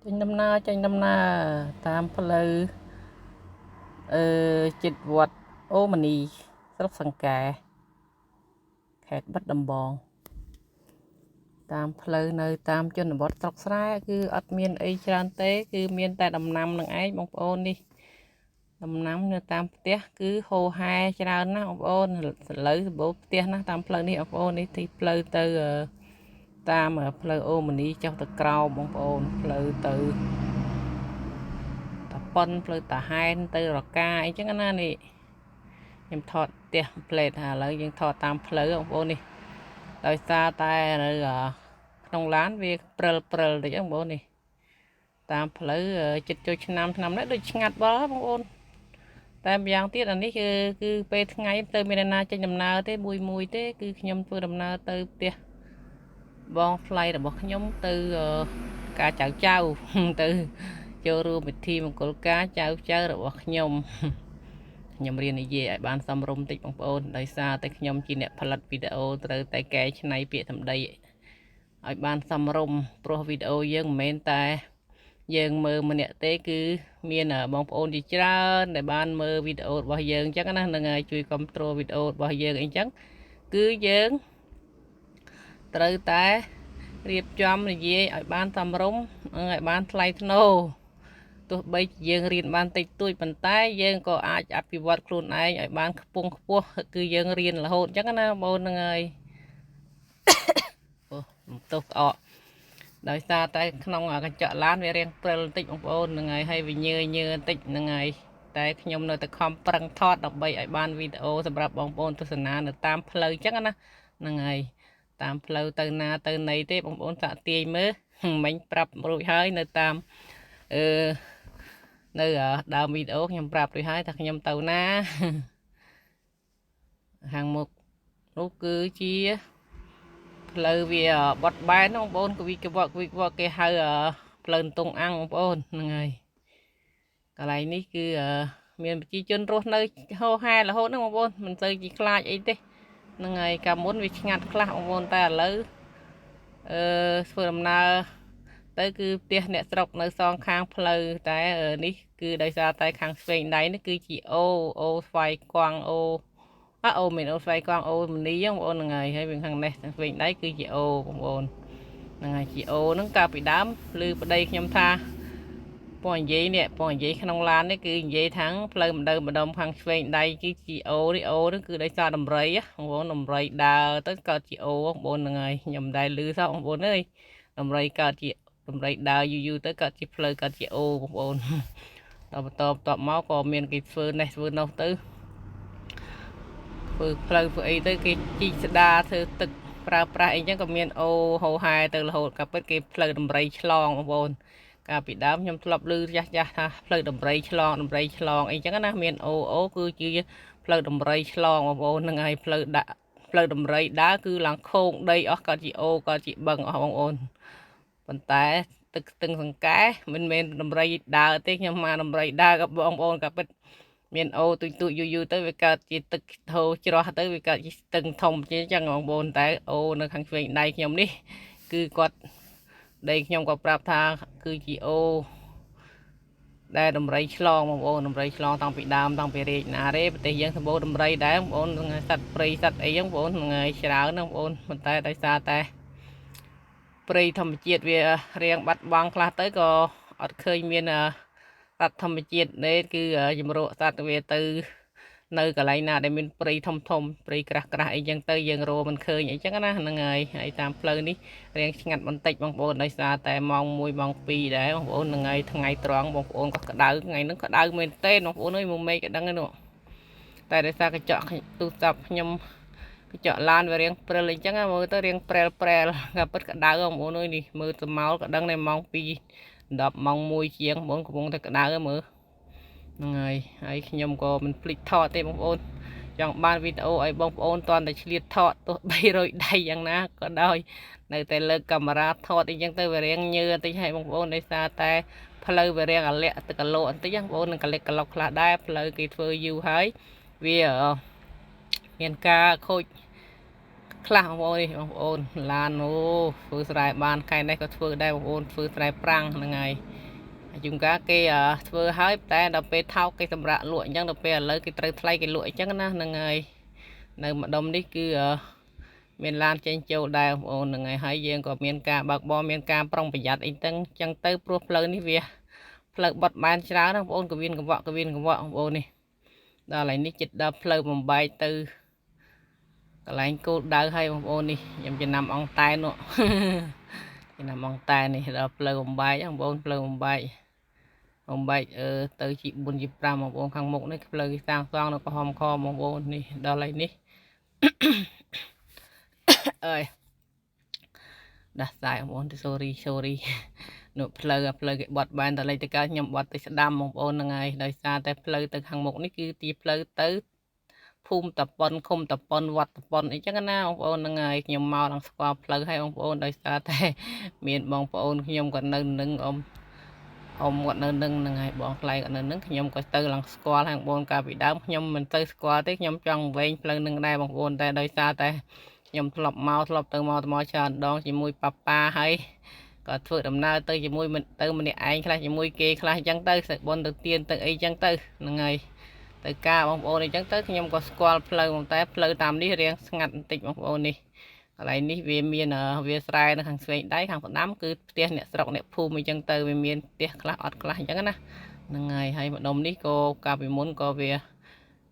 ចេញដំណើរចេញដំណើរតាមផ្លូវអឺចិត្តវត្តអូមនីស្រុកសង្កែខេត្តបាត់ដំបងតាមផ្លូវនៅតាមជនបទស្រុកស្រែគឺអត់មានអីច្រើនទេ គឺមានតែដំណាំនឹងឯងបងប្អូននេះដំណាំនៅតាមផ្ទះគឺហូរហែច្រើនណាស់បងប្អូនឥឡូវសម្បូរផ្ទះណាស់តាមផ្លូវនេះបងប្អូននេះទីផ្លូវទៅតាមផ្លូវអូមនីចុះទៅក្រោមបងប្អូនផ្លូវទៅតាប៉ុនផ្លូវតាហែនទៅរកាអីចឹងណានេះខ្ញុំថតផ្ទះផ្លេតថាឥឡូវយើងថតតាមផ្លូវបងប្អូននេះដោយសារតែនៅក្នុងឡានវាព្រិលព្រិលតិចបងប្អូននេះតាមផ្លូវចិត្តចូលឆ្នាំឆ្នាំនេះដូចឆ្ងាត់បល់បងប្អូនតែម្យ៉ាងទៀតអានេះគឺគឺពេលថ្ងៃទៅមានអ្នកណាចេញដំណើរទេមួយមួយទេគឺខ្ញុំធ្វើដំណើរទៅផ្ទះបងថ្លៃរបស់ខ្ញុំទៅការចៅចៅទៅចូលរួមពិធីមង្គលការចៅចៅរបស់ខ្ញុំខ្ញុំរៀននិយាយឲ្យបានសមរម្យតិចបងប្អូនដោយសារតែខ្ញុំជាអ្នកផលិតវីដេអូត្រូវតែកែច្នៃពាក្យសម្ដីឲ្យបានសមរម្យព្រោះវីដេអូយើងមិនមែនតែយើងមើលម្នាក់ទេគឺមានបងប្អូនជាច្រើនដែលបានមើលវីដេអូរបស់យើងអញ្ចឹងណានឹងហើយជួយគ្រប់គ្រងវីដេអូរបស់យើងអីចឹងគឺយើងត្រូវតែរៀបចំនិយាយឲ្យបានសមរម្យឲ្យបានថ្លៃថ្នូរទោះបីជាយើងរៀនបានតិចតួចប៉ុន្តែយើងក៏អាចអភិវឌ្ឍខ្លួនឯងឲ្យបានខ្ពង់ខ្ពស់គឺយើងរៀនរហូតអញ្ចឹងណាបងប្អូនហ្នឹងហើយអូទោសក្អកដោយសារតែក្នុងកញ្ចក់ឡានវារៀងព្រិលបន្តិចបងប្អូនហ្នឹងហើយហើយវាញើញើបន្តិចហ្នឹងហើយតែខ្ញុំនៅតែខំប្រឹងថតដើម្បីឲ្យបានវីដេអូសម្រាប់បងប្អូនទស្សនានៅតាមផ្លូវអញ្ចឹងណាហ្នឹងហើយតាមផ្លូវទៅណាទៅណីទេបងប្អូនសាក់ទាយមើលមិញប្រាប់រួចហើយនៅតាមអឺនៅដើមវីដេអូខ្ញុំប្រាប់រួចហើយថាខ្ញុំទៅណាខាងមុខនោះគឺជាផ្លូវវាបត់បែនបងប្អូនកវីកវកវីកវកគេហៅផ្លូវតុងអាំងបងប្អូនហ្នឹងហើយកន្លែងនេះគឺមានប្រជាជនរស់នៅហោហែរហូតហ្នឹងបងប្អូនមិនសូវជាខ្លាចអីទេហ្នឹងហើយកាលមុនវាឆ្ងាត់ខ្លះបងប្អូនតែឥឡូវអឺធ្វើដំណើរទៅគឺផ្ទះអ្នកស្រុកនៅសងខាងផ្លូវតែនេះគឺដោយសារតែខាងឆ្វេងដៃនេះគឺជាអូអូស្វាយកួងអូអអូមានអូស្វាយកួងអូមនីបងប្អូនហ្នឹងហើយហើយវិញខាងនេះឆ្វេងដៃគឺជាអូបងប្អូនហ្នឹងហើយជាអូហ្នឹងកាលពីដើមឮប្តីខ្ញុំថាពងនិយាយនេះពងនិយាយក្នុងឡាននេះគឺនិយាយថាងផ្លូវម្ដៅម្ដុំខាងឆ្វេងដៃគឺជាអូនេះអូហ្នឹងគឺដោយសារដំរីបងប្អូនដំរីដើរទៅកើតជាអូបងប្អូនហ្នឹងហើយខ្ញុំមិនដែលឮសោះបងប្អូនអើយដំរីកើតជាដំរីដើរយូរយូរទៅកើតជាផ្លូវកើតជាអូបងប្អូនដល់បន្តបន្ទាប់មកក៏មានគេធ្វើនេះធ្វើនោះទៅធ្វើផ្លូវធ្វើអីទៅគេជីកស្ដារធ្វើទឹកប្រើប្រាស់អីចឹងក៏មានអូហោហែទៅរហូតក៏ពិតគេផ្លូវដំរីឆ្លងបងប្អូនកាលពីដើមខ្ញុំធ្លាប់ឮចាស់ចាស់ថាផ្លូវដំរីឆ្លងដំរីឆ្លងអីចឹងណាមានអូអូគឺជាផ្លូវដំរីឆ្លងបងប្អូនហ្នឹងហើយផ្លូវដាក់ផ្លូវដំរីដើរគឺឡើងខោងដីអស់ក៏ជាអូក៏ជាបឹងអស់បងប្អូនប៉ុន្តែទឹកស្ទឹងសង្កែមិនមែនដំរីដើរទេខ្ញុំមកដំរីដើរក៏បងប្អូនក៏ពិតមានអូទុយទុយយូរយូរទៅវាកើតជាទឹកហូរច្រោះទៅវាកើតជាស្ទឹងធំជាចឹងបងប្អូនតែអូនៅខាងឆ្វេងដៃខ្ញុំនេះគឺគាត់ដីខ្ញុំក៏ប្រាប់ថាគឺជាអូដែលដំរីឆ្លងបងប្អូនដំរីឆ្លងតាំងពីដើមតាំងពីរាជណាទេប្រទេសយើងសម្បូរដំរីដែរបងប្អូនសត្វព្រៃសត្វអីចឹងបងប្អូនហ្នឹងហើយច្រើនណាស់បងប្អូនប៉ុន្តែដោយសារតែព្រៃធម្មជាតិវារៀងបាត់បង់ខ្លះទៅក៏អត់ឃើញមានសត្វធម្មជាតិទេគឺជំរកសត្វវាទៅនៅកន្លែងណាដែលមានព្រៃធំធំព្រៃក្រាស់ក្រាស់អីចឹងទៅយើងរកមិនឃើញអីចឹងណាហ្នឹងហើយហើយតាមផ្លូវនេះរៀងឆ្ងាត់បន្តិចបងប្អូនដោយសារតែម៉ោង1ម៉ោង2ដែរបងប្អូនហ្នឹងហើយថ្ងៃត្រង់បងប្អូនក៏ក្តៅថ្ងៃហ្នឹងក្តៅមែនទេបងប្អូនអើយមកមេឃក៏ដឹងហើយនោះតែដោយសារកញ្ចក់ទូរស័ព្ទខ្ញុំកញ្ចក់ឡានវារៀងព្រិលអញ្ចឹងមើលទៅរៀងប្រែលប្រែលក៏ពិតក្តៅបងប្អូនអើយនេះមើលស្រមោលក៏ដឹងដែរម៉ោង2 10ម៉ោង1ជាងបងប្អូនកំពុងតែក្តៅមើលហ្នឹងហើយហើយខ្ញុំក៏មិនភ្លេចថតទេបងប្អូនចង់បានវីដេអូឲ្យបងប្អូនតន់តែឆ្លៀតថតទោះ300ដៃយ៉ាងណាក៏ដោយនៅតែលើកកាមេរ៉ាថតអីចឹងទៅវារៀងញើបន្តិចឲ្យបងប្អូនដោយសារតែផ្លូវវារៀងអាលាក់ទឹកកលោបន្តិចបងប្អូននឹងកលិចកឡុកខ្លះដែរផ្លូវគេធ្វើយូរហើយវាមានការខូចខ្លះបងប្អូននេះបងប្អូនឡានអូធ្វើស្រែបានខែនេះក៏ធ្វើដែរបងប្អូនធ្វើស្រែប្រាំងហ្នឹងហើយ។ ជួនកាលគេធ្វើហើយតែដល់ពេលថោកគេសម្រាប់លក់អញ្ចឹងដល់ពេលឥឡូវគេត្រូវថ្លៃគេលក់អញ្ចឹងណាហ្នឹងហើយនៅម្ដុំនេះគឺមានឡានចេញចូលដែរបងប្អូនហ្នឹងហើយហើយយើងក៏មានការបើកបរមានការប្រុងប្រយ័ត្នអីចឹងចឹងទៅព្រោះផ្លូវនេះវាផ្លូវបត់បែនច្រើនណាបងប្អូនកវៀនកង្វក់កវៀនកង្វក់បងប្អូននេះដល់ឥឡូវនេះចិត្តដល់ផ្លូវបំបែកទៅកន្លែងគោលដៅហើយបងប្អូននេះខ្ញុំចំណាំអង្គតែនោះ ចំណាំអង្គតែនេះដល់ផ្លូវបំបែកបងប្អូនផ្លូវបំបែកបំបែកអឺទៅជា4ជា5បងប្អូនខាងមុខនេះផ្លូវគេសាងសង់នៅក្រហមខបងប្អូននេះដល់ឥឡូវនេះ អើយដាស់សាយបងប្អូន sorry sorry នោះផ្លូវផ្លូវគេបត់បែនតលេចទៅកើតខ្ញុំបត់ទៅស្ដាំបងប្អូនហ្នឹងហើយដោយសារតែផ្លូវទៅខាងមុខនេះគឺទីផ្លូវទៅភូមិតប៉ុនឃុំតប៉ុនវត្តតប៉ុនអីចឹងណាបងប្អូនហ្នឹងហើយខ្ញុំមកឡើងស្គាល់ផ្លូវហើយបងប្អូនដោយសារតែ មានបងប្អូនខ្ញុំក៏នៅនឹងអ៊ំអ៊ំគាត់នៅនឹងហ្នឹងហើយបងថ្លៃគាត់នៅនឹងខ្ញុំក៏ទៅឡើងស្គាល់ហើយបងប្អូនកាលពីដើមខ្ញុំមិនទៅស្គាល់ទេខ្ញុំចង់វែងផ្លូវនឹងដែរបងប្អូនតែដោយសារតែខ្ញុំធ្លាប់មកធ្លាប់ទៅមកទៅមកច្រើនដងជាមួយប៉ាប៉ាហើយក៏ធ្វើដំណើរទៅជាមួយទៅម្នាក់ឯងខ្លះជាមួយគេខ្លះអញ្ចឹងទៅសបុនទៅទៀនទៅអីអញ្ចឹងទៅហ្នឹងហើយទៅការបងប្អូនអីចឹងទៅខ្ញុំក៏ស្គាល់ផ្លូវតែផ្លូវតាមនេះរៀងស្ងាត់បន្តិចបងប្អូននេះកន្លែងនេះវាមានវាស្រែនៅខាងឆ្វេងដៃខាងស្ដាំគឺផ្ទះអ្នកស្រុកអ្នកភូមិអញ្ចឹងទៅវាមានផ្ទះខ្លះអត់ខ្លះអញ្ចឹងណាហ្នឹងហើយហើយម្ដុំនេះក៏កាលពីមុនក៏វា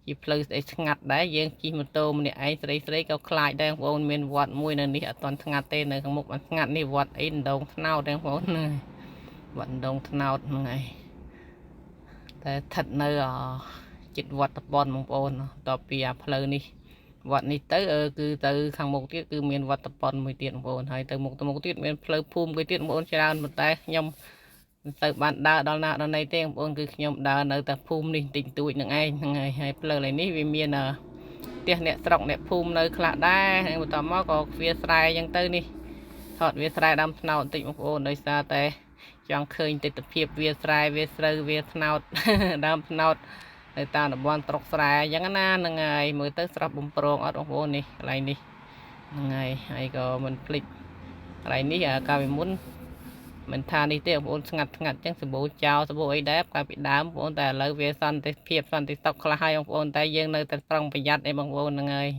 ជាផ្លូវស្អីស្ងាត់ដែរយើងជិះម៉ូតូម្នាក់ឯងស្រីស្រីក៏ខ្លាចដែរបងប្អូនមានវត្តមួយនៅនេះអត់ទាន់ស្ងាត់ទេនៅខាងមុខបានស្ងាត់នេះវត្តអីដងថ្នោតទេបងប្អូនហ្នឹងវត្តដងថ្នោតហ្នឹងហើយតែស្ថិតនៅចិត្តវត្តតប៉ុនបងប្អូនតទៅពីអាផ្លូវនេះវត្តនេះទៅគឺទៅខាងមុខទៀតគឺមានវត្តប៉ុនមួយទៀតបងប្អូនហើយទៅមុខទៅមុខទៀតមានផ្លូវភូមិគេទៀតបងប្អូនច្រើនប៉ុន្តែខ្ញុំមិនទៅបានដើរដល់ណាដល់ណីទេបងប្អូនគឺខ្ញុំដើរនៅតែភូមិនេះតិចតួចនឹងឯងហ្នឹងហើយហើយផ្លូវឡើយនេះវាមានផ្ទះអ្នកស្រុកអ្នកភូមិនៅខ្លះដែរហើយបន្តមកក៏វាស្រែអញ្ចឹងទៅនេះថតវាស្រែដើមថ្នោតបន្តិចបងប្អូនដោយសារតែចង់ឃើញទិដ្ឋភាពវាស្រែវាស្រូវវាថ្នោត ដើមថ្នោតនៅតាមតំបន់ត្រុកស្រែអញ្ចឹងណាហ្នឹងហើយមើលទៅស្រស់បំប្រងអត់បងប្អូននេះកន្លែងនេះហ្នឹងហើយហើយក៏មិនភ្លេចកន្លែងនេះកាលពីមុនមិនថានេះទេបងប្អូនស្ងាត់ស្ងាត់អញ្ចឹងសម្បូរចោលសម្បូរអីដែរកាលពីដើមបងប្អូនតែឥឡូវវាសន្តិភាពសន្តិសុខខ្លះហើយបងប្អូនតែយើងនៅតែប្រុងប្រយ័ត្នអីបងប្អូនហ្នឹងហើយ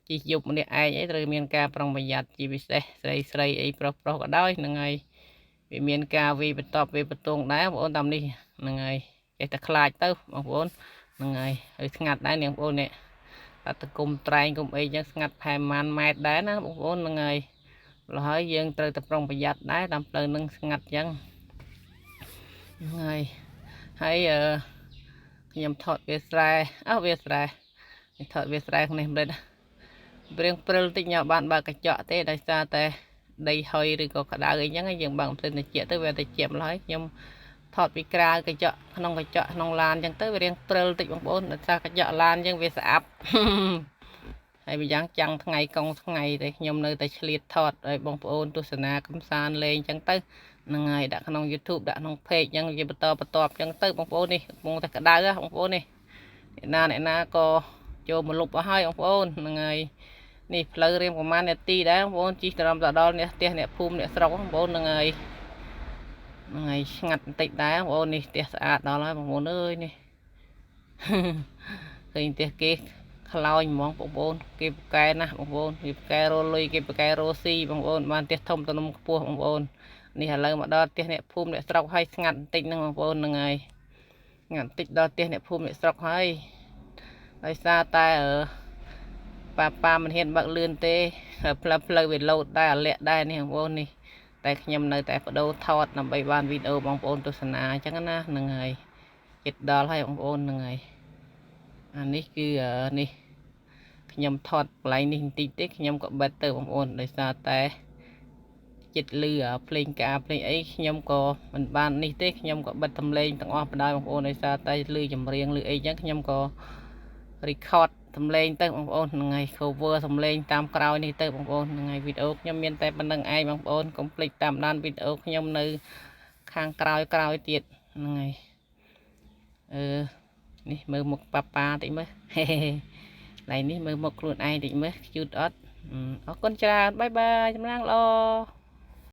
ជិះយប់ម្នាក់ឯងអីត្រូវមានការប្រុងប្រយ័ត្នជាពិសេសស្រីស្រីអីប្រុសប្រុសក៏ដោយហ្នឹងហើយវាមានការវាយបន្ទប់វាបន្ទងដែរបងប្អូនតាមនេះហ្នឹងហើយចេះតែខ្លាចទៅបងប្អូនហ្នឹងហើយហើយស្ងាត់ដែរនាងបងប្អូននេះអត់ទៅគុំត្រែងគុំអីចឹងស្ងាត់ផែម៉ានម៉ែត្រដែរណាបងប្អូនហ្នឹងហើយម្ល៉េះហើយយើងត្រូវតែប្រុងប្រយ័ត្នដែរតាមផ្លូវនឹងស្ងាត់ចឹងហ្នឹងហើយហើយអឺខ្ញុំថតវាស្រែអើវាស្រែថតវាស្រែក្នុងនេះម្លិតព្រៀងព្រិលតិចញ៉ាំបានបើកកញ្ចក់ទេដោយសារតែដីហុយឬក៏ក្តៅអីចឹងយើងបើកម៉ាស៊ីនត្រជាក់ទៅវាត្រជាក់ម្ល៉េះខ្ញុំថតពីក្រៅកញ្ចក់ក្នុងកញ្ចក់ក្នុងឡានចឹងទៅវារៀងព្រិលតិចបងប្អូនដោយសារកញ្ចក់ឡានចឹងវាស្អាប់ ហើយម្យ៉ាងចាំងថ្ងៃកង់ថ្ងៃតែខ្ញុំនៅតែឆ្លៀតថតឲ្យបងប្អូនទស្សនាកំសាន្តលេងចឹងទៅហ្នឹងហើយដាក់ក្នុង YouTube ដាក់ក្នុង Page ចឹងជាបន្តបន្ទាប់ចឹងទៅបងប្អូននេះកំពុងតែក្តៅហ៎បងប្អូននេះអ្នកណាអ្នកណាក៏ចូលមកលុបអស់ហើយបងប្អូនហ្នឹងហើយនេះផ្លូវរៀងប្រហែលនាទីដែរបងប្អូនជិះត្រឹមទៅដល់អ្នកផ្ទះអ្នកភូមិអ្នកស្រុកបងប្អូនហ្នឹងហើយហ្នឹងហើយស្ងាត់បន្តិចដែរបងប្អូននេះផ្ទះស្អាតដល់ហើយបងប្អូនអើយនេះ ឃើញផ្ទះគេខ្លោចហ្មងបងប្អូនគេពូកែណាស់បងប្អូនគេពូកែរលុយគេពូកែរស់ស៊ីបងប្អូនបានផ្ទះធំទំនំខ្ពស់បងប្អូននេះឥឡូវមកដល់ផ្ទះអ្នកភូមិអ្នកស្រុកហើយស្ងាត់បន្តិចហ្នឹងបងប្អូនហ្នឹងហើយស្ងាត់បន្តិចដល់ផ្ទះអ្នកភូមិអ្នកស្រុកហើយដោយសារតែអឺប៉ាប៉ាមិនហ៊ានបើកលឿនទេផ្លូវផ្លូវវាលោតដែរអាលាក់ដែរនេះបងប្អូននេះតែខ្ញុំនៅតែបដូរថតដើម្បីបានវីដេអូបងប្អូនទស្សនាអញ្ចឹងណាហ្នឹងហើយចិត្តដល់ហើយបងប្អូនហ្នឹងហើយអានេះគឺនេះខ្ញុំថតកន្លែងនេះបន្តិចទេខ្ញុំក៏បិទទៅបងប្អូនដោយសារតែចិត្តលឺភ្លេងការភ្លេងអីខ្ញុំក៏មិនបាននេះទេខ្ញុំក៏បិទសំឡេងទាំងអស់បណ្ដោយបងប្អូនដោយសារតែលឺចម្រៀងលឺអីចឹងខ្ញុំក៏ record សំឡេងទៅបងប្អូនហ្នឹងហើយ cover សំឡេងតាមក្រោយនេះទៅបងប្អូនហ្នឹងហើយវីដេអូខ្ញុំមានតែប៉ុណ្្នឹងឯងបងប្អូនកុំភ្លេចតាមដានវីដេអូខ្ញុំនៅខាងក្រោយក្រោយទៀតហ្នឹងហើយអឺនេះមើលមុខប៉ាប៉ាតិចមើលហេឡៃនេះមើលមុខខ្លួនឯងតិចមើលខ្ជូតអត់អរគុណច្រើន bye bye សំណាងល្អ។